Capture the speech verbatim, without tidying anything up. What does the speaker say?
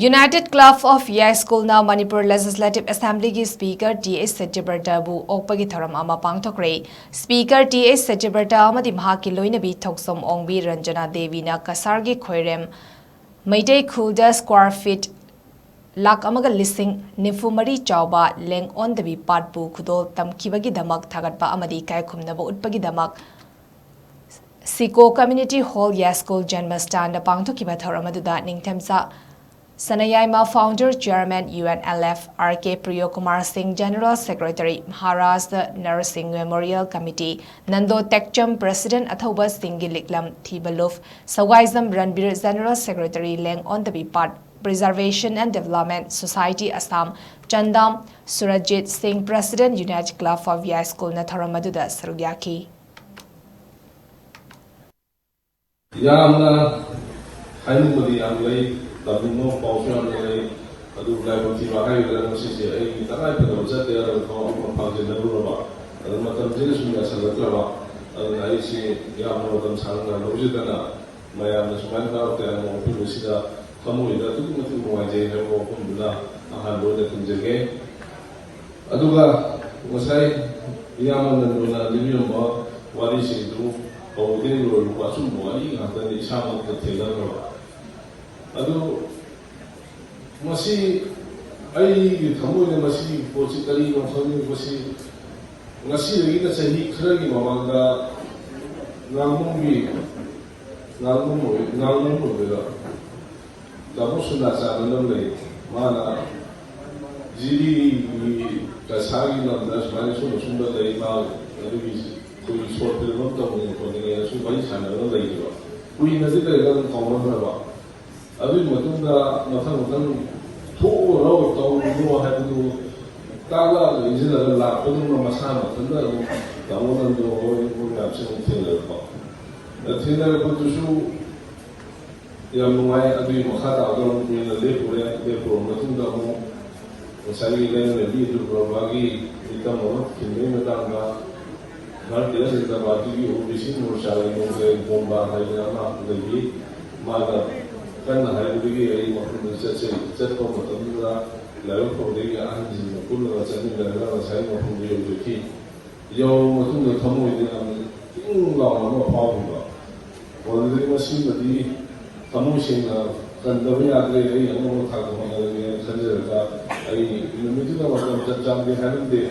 United Club of Yaiskulna Manipur Legislative Assemblyꯒꯤ Speaker T H ꯁꯇ꯭ꯌꯕ꯭ꯔꯇꯕꯨ ꯑꯣꯛꯄꯒꯤ ꯊꯧꯔꯝ ꯑꯃ ꯄꯥꯡꯊꯣꯛꯈ꯭ꯔꯦ꯫ Speaker T H ꯁꯇ꯭ꯌꯕ꯭ꯔꯇ ꯑꯃꯗꯤ ꯃꯍꯥꯛꯀꯤ ꯂꯣꯏꯅꯕꯤ ꯊꯣꯛꯆꯣꯝ ꯑꯣꯡꯕꯤ ꯔꯟꯖꯅꯥ ꯗꯦꯕꯤꯅ ꯀꯁꯥꯔꯒꯤ ꯈꯣꯏꯔꯦꯝ ꯃꯩꯇꯩ ꯈꯨꯜꯗ square feet ꯂꯥꯈ ꯑꯃꯒ ꯂꯤꯁꯤꯡ ꯅꯤꯐꯨ ꯃꯔꯤ ꯆꯥꯎꯕ ꯂꯦꯡ ꯑꯣꯟꯗꯕꯤ ꯄꯥꯠꯄꯨ ꯈꯨꯗꯣꯜ ꯇꯝꯈꯤꯕꯒꯤꯗꯃꯛ ꯊꯥꯒꯠꯄ ꯑꯃꯗꯤ ꯏꯀꯥꯏ ꯈꯨꯝꯅꯕ ꯎꯠꯄꯒꯤꯗꯃꯛ ꯁꯤꯀꯣ Community Hall ꯌꯥꯏꯁ꯭ꯀꯨꯜ ꯖꯟꯃꯁ꯭ꯊꯥꯟꯗ ꯄꯥꯡꯊꯣꯛꯈꯤꯕ ꯊꯧꯔꯝ ꯑꯗꯨꯗ ꯅꯤꯡꯊꯦꯝꯆꯥ ꯁꯅꯥꯌꯥꯏꯃ Founder Chairman U N L F, R K Priyokumar Singh General Secretary, Maharaj ꯅꯔꯁꯤꯡ Memorial Committee, ꯅꯟꯗꯣ ꯇꯦꯛꯆꯝ President ꯑꯊꯧꯕ ꯁꯤꯡꯒꯤ ꯂꯤꯛꯂꯝ ꯊꯤꯕ ꯂꯨꯞ, ꯁꯋꯥꯏꯖꯝ ꯔꯟꯕꯤꯔ General Secretary ꯂꯦꯡ ꯑꯣꯟꯗꯕꯤ ꯄꯥꯠ Preservation and Development Society Assam, ꯆꯟꯗꯥꯝ Surjit ꯁꯤꯡ President United Club of ꯌꯥꯏꯁ꯭ꯀꯨꯜꯅ ꯊꯧꯔꯝ ꯑꯗꯨꯗ ꯁꯔꯨꯛ ꯌꯥꯈꯤ꯫ ꯌꯥꯝꯅ ꯍꯥꯏꯅꯤꯡꯕꯗꯤ ꯌꯥꯝ ꯂꯩ, ꯇꯝꯅꯤꯡꯕ ꯄꯥꯎꯁꯨ ꯌꯥꯝꯅ ꯂꯩ꯫ ꯑꯗꯨꯕꯨ ꯂꯥꯏꯕꯛ ꯊꯤꯕ ꯍꯥꯏꯒꯗ꯭ꯔꯥ, ꯉꯁꯤꯁꯦ ꯑꯩ ꯇꯉꯥꯏ ꯐꯗꯕ ꯆꯠꯇ ꯌꯥꯗꯕ ꯊꯕꯛ ꯑꯃ ꯐꯥꯡꯖꯤꯟꯅꯔꯨꯔꯕ, ꯑꯗꯨ ꯃꯇꯝꯁꯤꯅ ꯁꯨꯝ ꯌꯥꯁꯜꯂꯛꯇ꯭ꯔꯕ, ꯑꯗꯨꯅ ꯑꯩꯁꯦ ꯌꯥꯝꯅ ꯃꯇꯝ ꯁꯥꯡꯅ ꯂꯧꯖꯗꯅ ꯃꯌꯥꯝꯅ ꯁꯨꯃꯥꯏꯅ ꯍꯔꯥꯎ ꯇꯌꯥꯝꯅ ꯑꯣꯛꯄꯤꯕꯁꯤꯗ ꯊꯃꯣꯏꯗ ꯑꯗꯨꯛꯀꯤ ꯃꯇꯤꯛ ꯅꯨꯡꯉꯥꯏꯖꯩ ꯍꯥꯏꯕ ꯋꯥꯐꯝꯗꯨꯅ ꯑꯍꯥꯟꯕ ꯑꯣꯏꯅ ꯊꯝꯖꯒꯦ꯫ ꯑꯗꯨꯒ ꯉꯁꯥꯏ ꯏꯌꯥꯝꯕ ꯅꯟꯗꯨꯅ ꯂꯤꯕꯤꯔꯝꯕ ꯋꯥꯔꯤꯁꯤꯡꯗꯨ ꯍꯧꯕꯗꯒꯤ ꯂꯣꯏꯕ ꯑꯆꯨꯝꯕ ꯋꯥꯔꯤ ꯉꯥꯛꯇꯅꯤ, ꯏꯁꯥꯃꯛꯇ ꯊꯦꯡꯅꯈ꯭ꯔꯕ꯫ ꯑꯗꯨ ꯃꯁꯤ ꯑꯩꯒꯤ ꯊꯃꯣꯏꯗ ꯃꯁꯤꯒꯤ ꯄꯣꯠꯁꯤ ꯀꯔꯤꯅꯣ ꯈꯪꯅꯤꯡꯕꯁꯤ, ꯉꯁꯤꯗꯒꯤꯅ ꯆꯍꯤ ꯈꯔꯒꯤ ꯃꯃꯥꯡꯗ ꯉꯥꯡꯕꯝꯒꯤ, ꯉꯥꯡꯕꯝ ꯑꯣꯏ-, ꯉꯥꯡꯕꯝ ꯑꯣꯏꯗꯣꯏꯔꯥ? ꯇꯥꯃꯣ ꯁꯨꯅꯥꯆꯥꯟ ꯑꯃ ꯂꯩ, ꯃꯥꯅ ꯖꯤꯔꯤꯒꯤ ꯀꯁꯥꯔꯒꯤ ꯂꯝꯗ ꯁꯨꯃꯥꯏꯅ ꯁꯨꯝꯕ ꯁꯨꯝꯕ ꯂꯩ, ꯃꯥ ꯑꯗꯨꯒꯤ ꯑꯩꯈꯣꯏꯒꯤ short film ꯑꯃ ꯇꯧꯅꯤꯡꯉꯦ ꯈꯣꯠꯅꯤꯡꯉꯦꯅ ꯁꯨꯝ ꯋꯥꯔꯤ ꯁꯥꯟꯅꯔꯒ ꯂꯩꯈꯤꯕ꯫ ꯀꯨꯏꯅꯗꯤ ꯂꯩꯔꯒ ꯑꯗꯨꯝ ꯀꯥꯎꯅꯈ꯭ꯔꯕ꯫ ꯑꯗꯨꯒꯤ ꯃꯇꯨꯡꯗ ꯃꯊꯪ ꯃꯊꯪ ꯊꯣꯛꯎꯔꯣ ꯇꯧꯔꯨꯔꯣ ꯍꯥꯏꯕꯗꯨ ꯇꯥꯛꯂꯛꯑꯒ ꯏꯟꯁꯤꯜꯂꯒ ꯂꯥꯛꯄꯗꯨꯅ ꯃꯁꯥ ꯃꯊꯟꯇ ꯑꯗꯨꯝ ꯇꯥꯃꯣ ꯅꯟꯗꯣ ꯍꯣꯏ ꯃꯣꯏ ꯃꯌꯥꯝꯁꯦ ꯑꯗꯨꯝ ꯊꯦꯡꯅꯔꯛꯄ꯫ ꯊꯦꯡꯅꯔꯛꯄꯗꯨꯁꯨ ꯌꯥꯝ ꯅꯨꯡꯉꯥꯏ꯫ ꯑꯗꯨꯒꯤ ꯃꯈꯥ ꯇꯥꯕꯗ ꯑꯃꯨꯛ ꯀꯨꯏꯅ ꯂꯦꯞꯄꯨꯔꯦ꯫ ꯂꯦꯞꯄꯨꯔꯕ ꯃꯇꯨꯡꯗ ꯑꯃꯨꯛ ꯉꯁꯥꯏꯒꯤ ꯂꯩꯃꯔꯦꯟꯕꯤ ꯏꯟꯗ꯭ꯔꯄ꯭ꯔꯚꯥꯒꯤ ꯃꯤꯇꯝ ꯑꯃ ꯊꯤꯟꯕꯒꯤ ꯃꯇꯥꯡꯗ ꯚꯥꯔꯇꯤꯌ ꯖꯅꯇꯥ ꯄꯥꯔꯇꯤꯒꯤ ꯑꯣ ꯕꯤ ꯁꯤ ꯃꯣꯔꯆꯥꯒꯤ ꯅꯣꯡꯖꯩ ꯕꯣꯝꯕꯥ ꯍꯥꯏꯗꯅ ꯑꯃ ꯂꯩꯔꯤ꯫ ꯃꯥꯅ ꯀꯟꯅ ꯍꯥꯏꯕꯗꯒꯤ ꯑꯩ ꯃꯐꯝꯗꯨ ꯆꯠꯆꯩ꯫ ꯆꯠꯄ ꯃꯇꯝꯗꯨꯗ ꯂꯥꯏꯕꯛ ꯐꯕꯗꯒꯤ ꯑꯍꯟꯁꯤꯡꯒ ꯄꯨꯜꯂꯒ ꯆꯠꯃꯤꯟꯅꯔꯒ ꯉꯁꯥꯏ ꯃꯐꯝꯗꯨ ꯌꯧꯖꯈꯤ꯫ ꯌꯧꯔꯕ ꯃꯇꯨꯡꯗ ꯊꯃꯣꯏꯗ ꯌꯥꯝꯅ ꯏꯪ ꯂꯥꯎꯅ ꯑꯃ ꯐꯥꯎꯈꯤꯕ꯫ ꯃꯗꯨꯗꯒꯤ ꯃꯁꯤꯃꯗꯤ ꯊꯃꯣꯏ ꯁꯦꯡꯅ ꯀꯟꯗꯕ ꯌꯥꯗ꯭ꯔꯦ, ꯑꯩ ꯑꯉꯝꯕ ꯊꯥꯛꯇ ꯍꯣꯠꯅꯔꯒꯦꯅ ꯈꯟꯖꯔꯒ ꯑꯩ ꯅꯨꯃꯤꯠꯇꯨꯗ ꯃꯇꯝ ꯆꯞ ꯆꯥꯕꯗꯤ ꯍꯥꯏꯔꯝꯗꯦ꯫